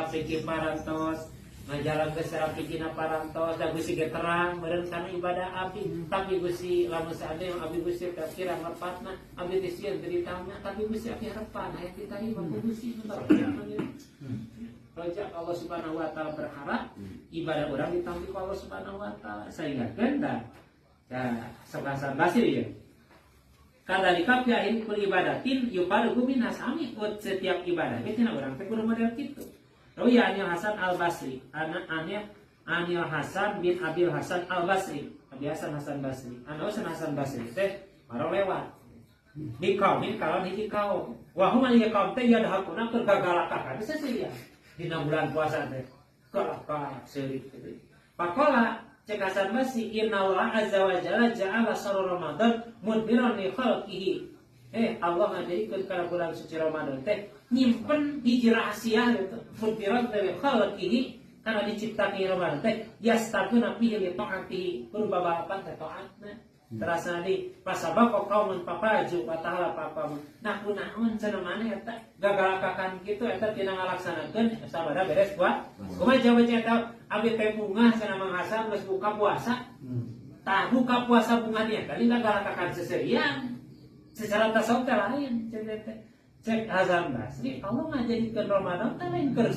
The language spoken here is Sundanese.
fikih parantos, ngajalankeun secara fikihna parantos, da Gusti ge terang meureun kana ibadah abdi. Tapi Gusti, lamun seandainya abdi Gusti kirang lepatna, abdi teh sieun teu ditamna, tapi Gusti, abdi harapan hayang ditarima ku Gusti. Roja Allah Subhanahu wa Taala, berharap ibadah orang ditampi ku Allah Subhanahu wa Taala, sehingga keun da sok Hasan Basri ya. Kadzalika fi akhir kulli ibadatin yufarrigu minha, sami setiap ibadah ge cenah urang teh kudu model kitu. Rawiya Anil Hasan Al Basri, ana anil Anil Hasan bin Abil Hasan Al Basri, Abi Hasan Hasan Basri. Anu Hasan Hasan Basri teh maro lewat bi kaumin kalawan hiji kaum. Wa hum ieu kaum teh yadhakuna, keur gagalakakan seseuria dina bulan puasa teh. Galakak seurik gitu. Faqala, cek Hasan Basri, inna Allah azza wa jalla ja'ala syahr Ramadan mudmiran li khalqihi. Allah ngajadikeun kana bulan suci Ramadan teh nyimpen hiji rahasia gitu. Mudmiran li khalqihi, karena diciptakeun Ramadan teh yastabuna fihi li ta'atihi, kudu babalapan teh taatna. Terasa di pasabaqo qaumun fafazu wa ta'ala papamu. Nah, kunaon cenah maneh eta gagalakakan kitu eta tina ngalaksanakeun sabada beres buat. Kumaha jawab eta? Abdi teh bungah cenah Mang Hasan geus buka puasa. Tah, buka puasa bungah dia kali gagalakakan seserian. Secara tasawuf teh lain cenah teh. Cek Hasan Basri, Allah ngajadikeun Ramadan teh lain keur